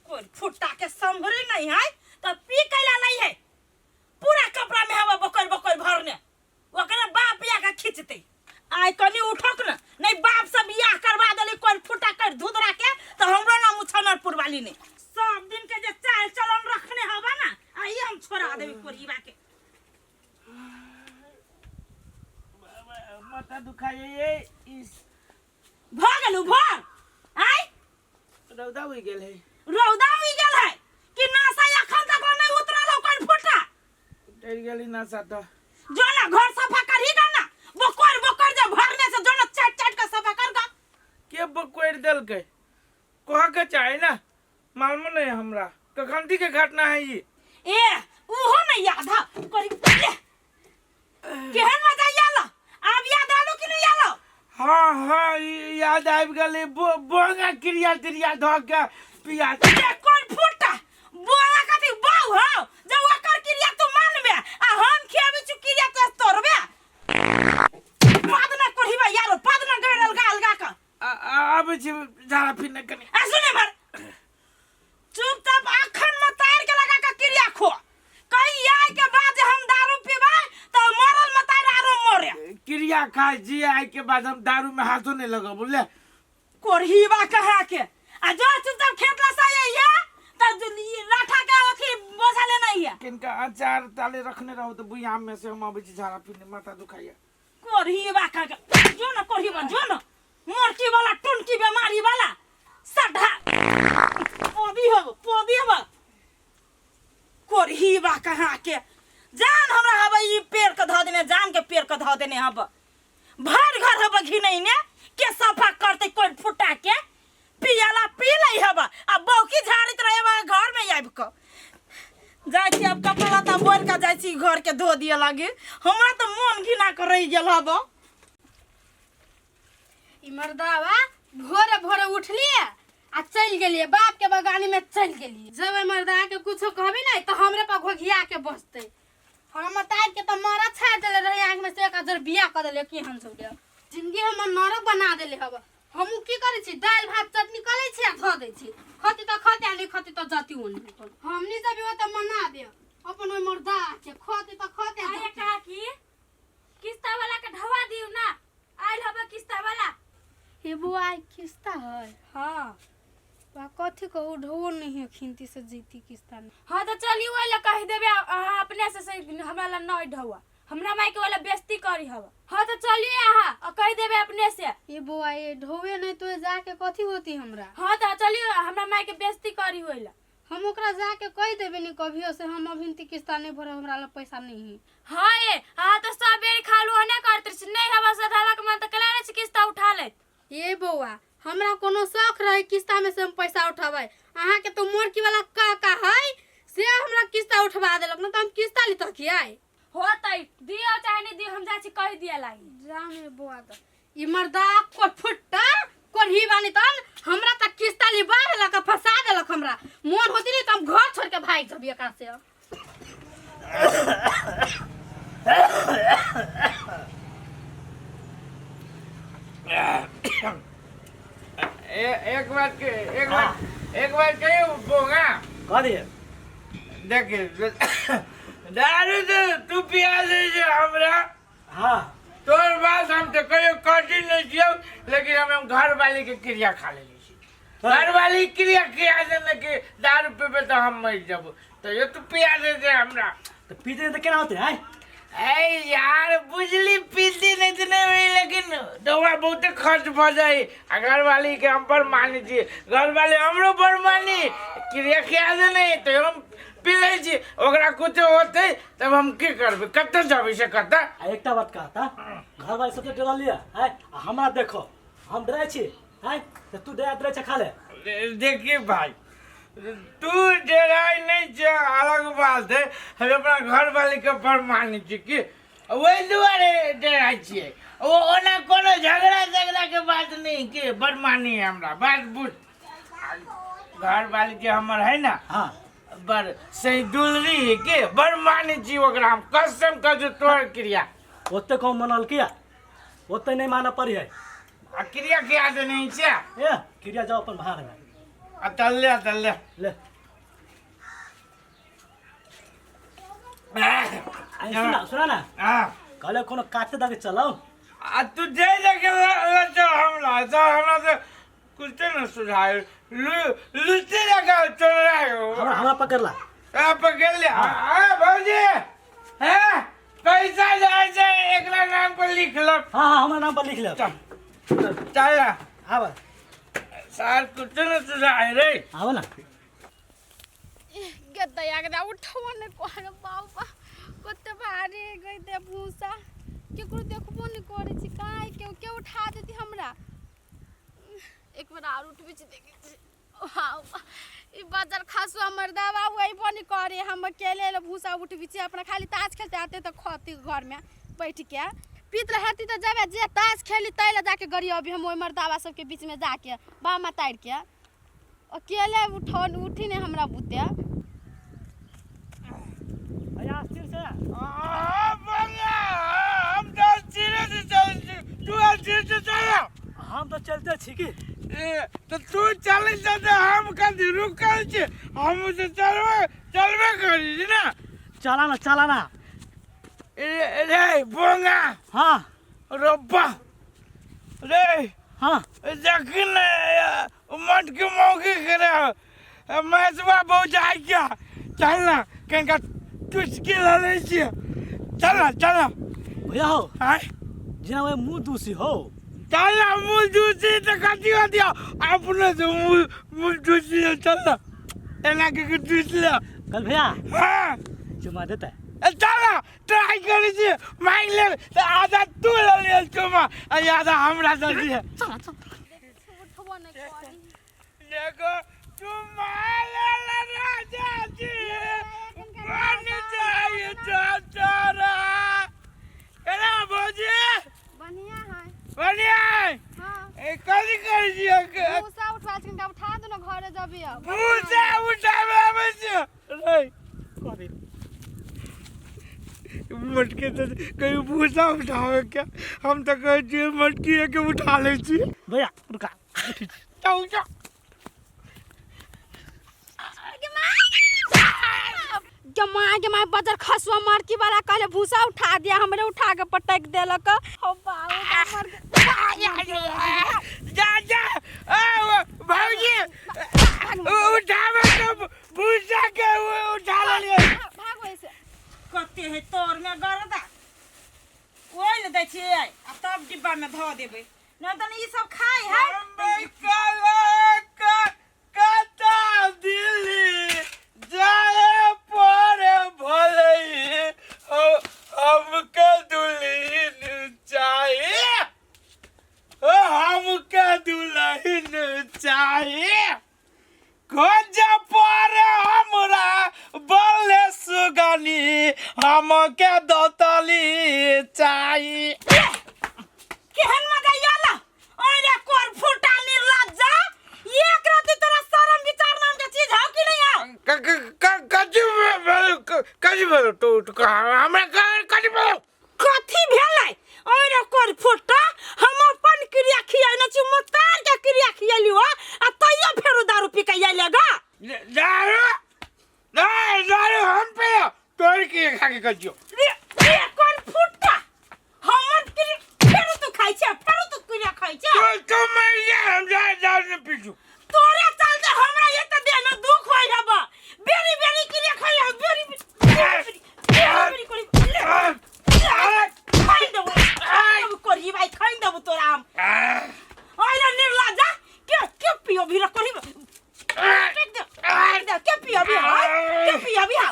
कोई फुट्टा के संभरे नहीं है तो पी कैला नहीं है पूरा कपड़ा में हवा बकर बकर भरने ओकरे बाप या के खींचते आइ कनी उठक न नहीं बाप सब बियाह करवा देली कोई फुटा कर धुदरा के तो हमरो नाम उछनरपुर वाली ने सब दिन के जे चाल चलन रखने हवा ना आई हम छोड़ा देबी कोरीबा के माथा दुखाइए इस भ गेलू भर आइ रौदा उगि गेल है रौदा उगि गेल है कि नासा अखन तक नहीं उतरल हो कोई फुटा उतरि गेली नशा तऽ जो ना घर सफा करही गा ना बोकर बोकर जे भरने से जो ना चाट चाट के सफा कर गा के बकोरि देलकै कह के चाही ना मालूम नहीं हमरा कखन के घटना है ई ए उहो नहीं याद है करी ले केहन मजा आयल आब याद आलो कि नहीं आलो हाँ हाँ ई याद आबि गेलै बोंगा क्रिया त्रिया धऽ के पिया ए कोन फुटा बोला कथी बाऊ हो जे ओकर क्रिया तू मानबे आ हम खियाबे छु क्रिया तो तोड़बे पद ना कोढ़ीबा यारो पद ना गैर अलगा अलगा का आबै छी झाड़ा फिरने कनि आ सुने भर चुपचाप अखन में तार के लगा के क्रिया खो कहीं आए के बाद जे हम दारू पीबे तो मरल में तार आरो मरे क्रिया खाइ जी आइ के बाद हम दारू में हाथो नहीं लगब बुझले कोढ़ीबा कहा के आ जो चुपचाप खेत ला से आइया त लाठा के अथी बोझा लेना है किनका अचार ताले रखने रहो तो बुयाम में से हम अबै छी झाड़ा पीने माथा दुखाइया कोढ़ीबा कहा के जो ना कोढ़ीबा जो ना मोरकी वाला टुनकी बीमारी वाला सढा पोदी हो पोदी हो कोढ़ीबा कहाँ के जान हमरा हब ई पेड़ के धऽ देने जान के पेड़ के धऽ देने हब भर घर हब घिनैने के सफा करते कोई फुटा के पियाला पी लै हब आ बौकी झाड़ित रहे हब घर में आबि कऽ जाइ छी अब कपड़ा लत्ता बोरि कऽ जाइ छी घर के धो दिअ लागी हमरा तऽ मोन घिना कऽ रहि गेल हब ई मर्दावा भोरे भोरे उठलिए आ चलि गेलिए बाप के बगानी में चलि गेलिए जब ए मर्दा के कुछो कहबी नहीं तो हमरे पर घोघिया के बसते हम तार के तो मारा छाड़ देले रहे आँख में से एक हजार बिया कर देले की हम सब जिंदगी हमर नरक बना देले हब हमू की करै छी दालि भात चटनी करै छी आ धऽ दै छी खती तऽ खती आ नहि खती तऽ जती ओनी हमनी सब ओतऽ मना दे अपन ओहि मर्दा के खती तऽ खती आ अरे जती। काकी किस्ता वाला के ढवा दियो ना आइल हबे किस्ता वाला हे बौआ ई किस्ता है हाँ बा कथी कहू ढोओ नहीं है खिनती से जीती किस्ता नहीं हाँ तो चलियो ओहि ला कहि देबे अहाँ अपने से हमरा ला नहीं ढौआ हमरा माई के वाला बेइज्जती करी हवा हाँ तो चलिए अहाँ और कहि देबे अपने से ये बौआ ये ढोवे नहीं तो जाके कथी होती हमरा हाँ तो चलियो हमरा माई के बेइज्जती करी ओहि ला हम ओकरा जाके कहि देबे नहीं कभियो से हम अभी किस्ता नहीं भरब हमरा लग पैसा नहीं है हाँ ये अहाँ तो सब बेर खालू हने करते छी नहीं हवा सधावा के मन तो कला रहे छी किस्ता उठा लेत ये बौआ हमरा कोनो शौक रहे किस्ता में से हम पैसा उठाबै अहाँके तो मोरकी वाला काका है से हमरा किस्ता उठवा देलक ना तो हम किस्ता ली किया होतै दियो चाहे नहीं दियो हम जाइ छी कहि दिया लागी जामे बौआ तो ई मर्दा को फुट्टा कोढ़ी बानी तन हमरा त किस्ता ली बाढ़ लक फंसा देलक हमरा मोन होती नहीं तो हम घर छोड़ के भाग जबी एकरा से एक बार के एक बार एक बार कहियो बोगा कह दिए देखिए दारू तो तू पिया दे छै हमरा हाँ तोर बात हम तो कहियो कटी नहीं छियौ लेकिन हम घर वाली के क्रिया खा लेली छी घर वाली क्रिया किया देने कि दारू पीबे तो हम मर जब तो ये तू पिया दे दे हमरा तो पीते नहीं तो केना होते हैं ए यार बुझली पीती नहीं तो नहीं हुई लेकिन दवा बहुत खर्च भ जाई आ घर वाली के हम पर मानी छी घर वाले हमरो पर मानी क्रिया खिया दे नहीं तो हम पी लै छी ओकरा कुछ होते तब हम की करबै कतऽ जबै से कतऽ आ एकटा बात कहता घर वाले सबसे डरा लिया है आ हमरा देखो हम डराइ छी है तऽ तू डराइत रहै छै खा ले देखिए भाई तू डराइ नहीं छै अलग बात है हम अपना घर वाले के पर मानै छी कि ओहि दुआरे डराइ छियै ओ ओना कोनो झगड़ा झगड़ा के बात नहीं के बड़ मानी है हमरा बात बुझ घर वाले जे हमर है ना हाँ बड़ सही दुलरी है के बड़ मानै छी ओकरा हम कसम कह जो तोहर क्रिया ओते कम मनल किया ओते नहीं मानऽ पड़ी है आ क्रिया किया देने छै ए क्रिया जाओ अपन भाड़ में आ चल ले चल ले। ले। आ सुना सुना ना। हाँ। कहले कोनो काटे दके चलाओ। आ तू जे जगह ले चल हमरा तो हमरा से कुछ न सुझाए लु लुच्चे जगह चल रहा है। हमरा हमरा पकड़ला। आ पकड़ ले। आ भौजी हैं पैसा जाए से एकरा नाम पर लिख लो। हाँ हाँ हमरा नाम पर लिख ले। चल चल। आब सार कुछ न सुझाए रे। आब ना। गदया गदा उठबो नहि करे बाबा कते भारी गई दे भूसा केकरो देखबो नहि करै छी काहे के के उठा देती हमरा। एक बेर आर उठबै छी देखै छी बाबा ई बजर खासुआ मर्दाबा अइबो नहि करे हम अकेले ले भूसा उठबै छी अपना खाली ताश खेलते आते तऽ खती घरमे बैठ के पीत रहती तऽ जेबै जे ताश खेली तै लए जाके गरियबी हम ओहि मर्दाबा सबके बीचमे जाके बामा तारि के अकेले उठो उठी नहीं हमरा बुते। भैया स्थिर से। आ बंगा हम तो सिरे से चल तू सिरे से चल। हम तो चलते छी की। ए तो तू चले चलते हम कभी रुकल छी हम तो चलबे चलबे करी ना। चला ना चला ना। ए रे बोंगा। हाँ। रब्बा रे। हाँ। जखन मटके मौके करे मैसवा बहु जाय क्या चल ना कनका चुस्की ल लै छियै चल ना चल ना। भैया हो आय जेना वह मुँह दूसी हो। चल ना मुँह दूसी तो कथी होती अपने से मुँह मुँह दूसी चल ना एना के दूस ले। कल भैया। हाँ। चुमा देता है। चल ना ट्राई करै छियै मांगि ले तऽ आधा तू लऽ लिअ चुमा आ आधा हमरा दऽ दिअ। उठबो नहि करी। देखो चुमा ले ले राजा जी बन जाए चाचारा। केना भौजी? बढ़िया है। बढ़िया है। हाँ। ए कथी करै छियै? भूसा उठवा छी कनिका उठा दू ने घरे जबी अब। भूसा उठाबै आबै छियै रे कथी? मटके तो कहीं भूसा उठावे क्या हम तो कहै छियै मटकी के उठा लै छियै। भैया रुका। चल चल। गे माय बजर खसुआ मरकी वाला कहले भूसा उठा दिया हमरे उठा के पटक देलक। हो बाबू मर जा जा आ भौजी उठावे तो भूसा के उठा लेलियै। भागो ऐसे। कते है तोर में गरदा ओइल दै छियै आ तब डिब्बा में धऽ देबै नहि तऽ ई सब खाइ है। कता दिल्ली जाए पड़े भले हमके दुल्हन चाहिए हमके दुल्हन चाहिए खोज पड़े हमरा बोले सुगनी हमके दतली चाहिए। केहन मजा आयल अरे कोर फूटा निर्लज्जा एक राति तोरा शरम विचार नाम के चीज हौ कि नहीं हौ? कथी भेल कथी भेल तू हमरा कथी भेल कथी भेलै? अरे कोर फूटा हम अपन क्रिया खियाइ छी मोतार के क्रिया खियाली हो आ तैयो फेरो दारू पी के आइले गा। दारू नहीं दारू हम पियो तोर के खा के कजियो। रे रे कोर फूटा हमर क्रिया फेरो तू खाइ छै फेरो तू क्रिया खाइ छै। तू तू मर जा हम जा दारू नहीं पीछू। तोरे चलते हमरा एते देह में दुख होय हब बेरी बेरी क्रिया खाइ हब बेरी बेरी बेरी करी खाइ देबो खाइ करी भाई खाइ देबो तोरा हम। ओइला निर्लज्जा के के पियो भी करी दे के पियो भी हा के पियो भी हा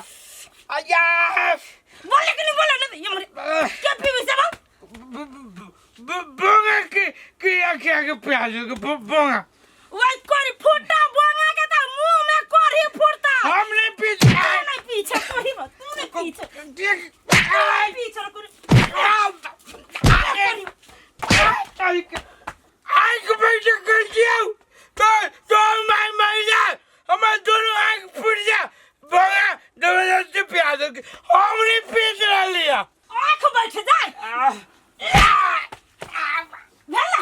अया बोले कि नहीं बोले नहीं ये मरे के पीबी से बा बोंगा के क्रिया खिया के प्याज के बोंगा वही कोरी फूटा बोंगा के त मुंह में कोरी फूटता। हम नहीं पी तू नहीं पीछे कोरी बा तू नहीं पीछे पीछे कोरी आँख बैठ कर दियो तो तो मैं मर जा हमारे दोनों आँख फूट जा बोंगा जबरदस्ती प्याज के हम नहीं पी लिया। आँख बैठ जाए भेला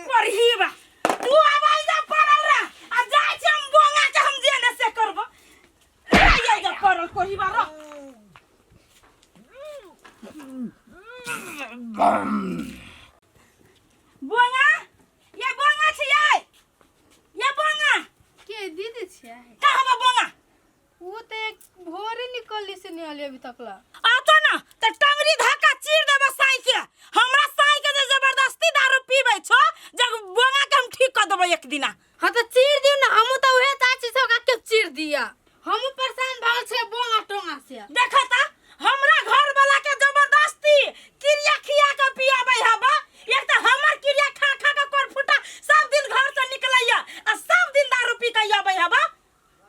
कोरी बा तू आवाज जा पड़ल रह आ जाय छी हम बोल कोढ़ीबा रह। बोंगा ये बोंगा छियै ये बोंगा। के दीदी छियै? कहाँ बा बोंगा? वो तो एक भोरे निकलली से नहीं आली अभी तक ला। आता ना त टंगरी धक्का चीर देबो साई के। हमरा साई के जे जबरदस्ती दारू पीबै छो जब बोंगा के हम ठीक क देबो एक दिना। हाँ तो चीर दियो ना, हमू तो उहे चाची सब के चीर दिया। हमू परेशान भगल छे बोंगा टोंगा से। देखा ता हमरा घर वाला के जबरदस्ती क्रिया खिया के पियाबै हबा। एक त हमर क्रिया खा खा के कोर फुटा सब दिन घर से निकलैया आ सब दिन दारू पी के आबै हबा।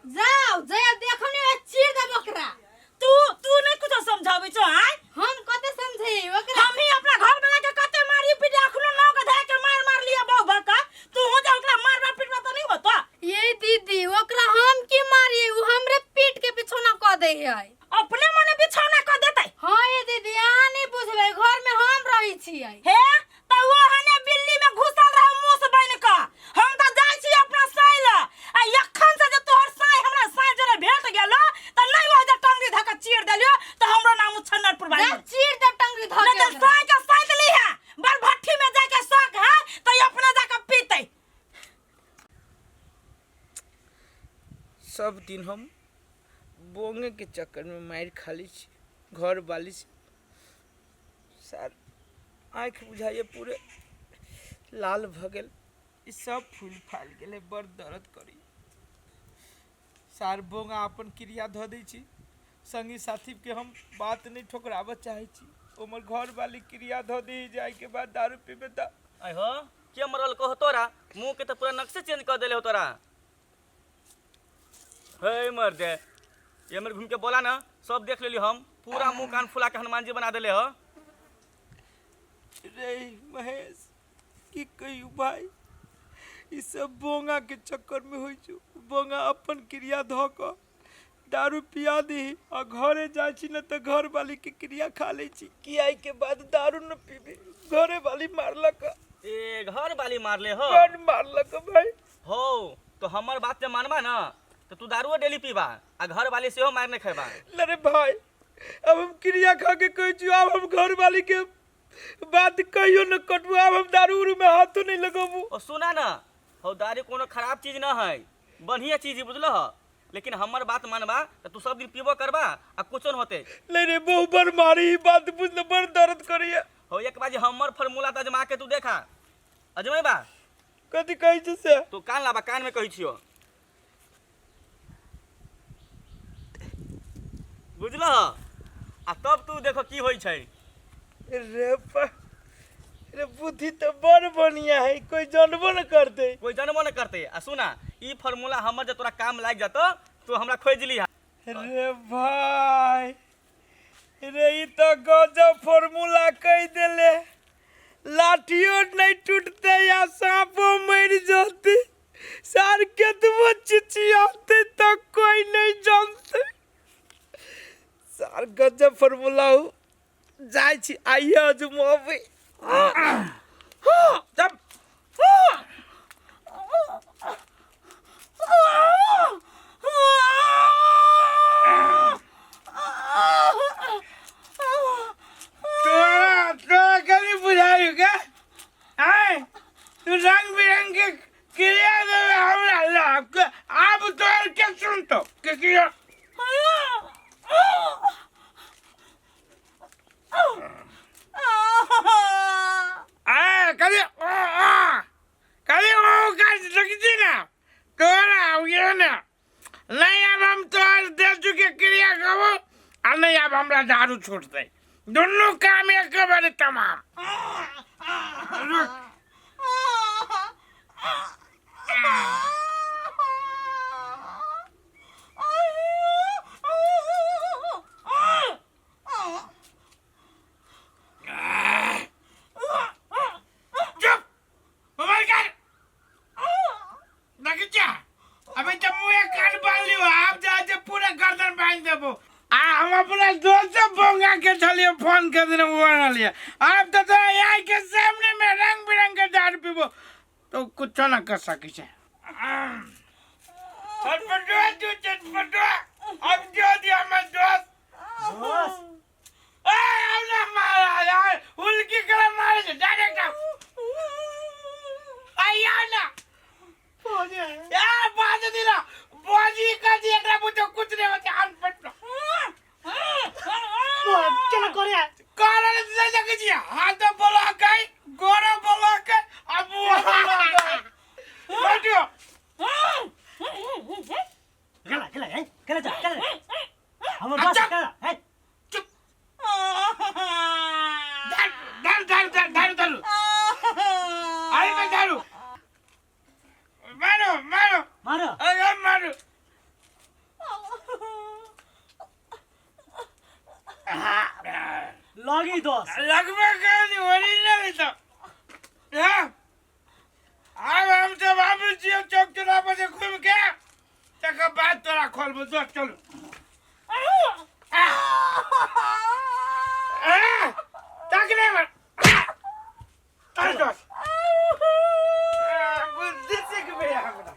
जाओ जया देखो ने चीर देबो ओकरा। तू तू नहीं कुछ समझाबै छो आय? हम कते समझेई ओकरा? हम ही अपना घर वाला के कते मारी पीटी अखनो नौ के धए के मार मार लिया बहु भका। तू हो जा ओकरा मारबा पीटबा त नहीं होतो। ये दीदी ओकरा हम की मारी, उ हमरे पीट के बिछौना क दे है। अपने मने बिछौना क देतै? हाँ ये दीदी अहाँ नहीं बुझबै, घर में हम रहै छियै। हे त ओ हने बिल्ली में घुसल रह मूस बन क। हम त जाइ छी अपना साई ल आ एखन से जे तोहर साई हमरा साई जरे भेट गेलो त नहीं हो जे टंगरी धक चीर देलियो त हमरो नाम उछन्नरपुर जा भाई। चीर देब टंगरी धक नहीं त साई के साई ली है बड़ भट्ठी में जाके शौक है त ई अपने जाके पीतै। सब दिन हम बोंगे के चक्कर में मार खाली छी घर वाली से। सर आँखि बुझाइए पूरे लाल भ गेल, ई सब फूल फाल गेलै, बड़ दर्द करी। सार बोंगा अपन क्रिया धऽ दै छी, संगी साथी के हम बात नहीं ठोकराबऽ चाहै छी। ओमर घर वाली क्रिया धऽ दी जाय के बाद दारू पीबे तऽ। आइ हो के मरल कहो तोरा, मुँह के तऽ पूरा नक्शे चेंज कऽ देले हो तोरा। हे मर दे ये मर घूम के बोला ना, सब देख लेली हम, पूरा मुंह कान फुला के हनुमान जी बना देले हो। रे महेश की कहियू भाई, ई सब बोंगा के चक्कर में होइ छौ। बोंगा अपन क्रिया धऽ कऽ दारू पिया दी आ घरे जाइ छी न तऽ घर वाली के क्रिया खा लै छी कि आइ के बाद दारू न पीबी। घरे वाली मारलक। ए घर वाली मारले हो? बड़ मारलक भाई। हो तो हमर बात जे मानबा ना तो तू दारूओ डेली पीबा आ घर वाली सेहो मारने खेबा। अरे भाई अब हम क्रिया खा के कहै छी, आब हम घर वाली के बात कहियो न कटबू, आब हम दारू उरू में हाथो नहीं लगबू। ओ सुना ना, हो दारू कोनो खराब चीज न है, बढ़िया चीज है बुझलो हो, लेकिन हमर बात मानबा तो तू सब दिन पीबो करबा आ कुछो न होते। नहीं रे बहु बड़ मारी ई बात बुझलो, बड़ दर्द करिया। हो एक बार हमर फार्मूला त अजमा के तू देखा, अजमेबा? कथी कहै छी से? तू कान लाबा, कान में कहै छियो बुझलो, आ तब तू देखो की होइ छै। रे रे बुद्धि तो बड़ बढ़िया है, कोई जानबो न करते। कोई जानबो न करते। आ सुना ई फार्मूला हमर जे तोरा काम लाग जतो तू हमरा खोज लिहा। रे भाई रे ई तो गजब फार्मूला कह देले, लाठियो नहीं टूटते या सांपो मर जाते, सार केतबो चिचियाते तो कोई नहीं जानते। सार गजब फार्मूला हो जाइ छी आइए अजमाबै। जब तोरा तोरा कभी बुझाई का आय तू रंग बिरंग के क्रिया देवे हमरा लाभ के, आब तोर के सुनतो के किया। आय कभी ओ आ कभी ओ कर सकती ना तोरा ये ना नहीं। अब हम तोर दे चुके क्रिया कबो आ नहीं अब हमरा दारू छूटते, दुनू काम एक बार तमाम। रुक चुप मोबाइल कर देखी अबे जब मुँह कान बांध लियो आप जा जे पूरा गर्दन बांध देबो। आ हम अपना दोस्त से बोंगा के छलिए फोन कर देने वो लिया, आप तो तो यहाँ के सामने में रंग बिरंग के दारू पीबो तो कुछ ना कर सकी छे। चटपटुआ तू चटपटुआ अब जो दिया मैं दोस्त केना जा केना जा हमर बस केना है चुप दारू दारू दारू दारू दारू अरे मैं दारू मारो मारो मारो अरे मारो लगी दोस लगभग कर ओरिजिनल तो हाँ आब हम सब आबै छियै चौक चौरा पर से घूमि के तकर बाद तोरा खोलबो जो चलू तकले मर चल चल बुद्धि सीखबै हमरा।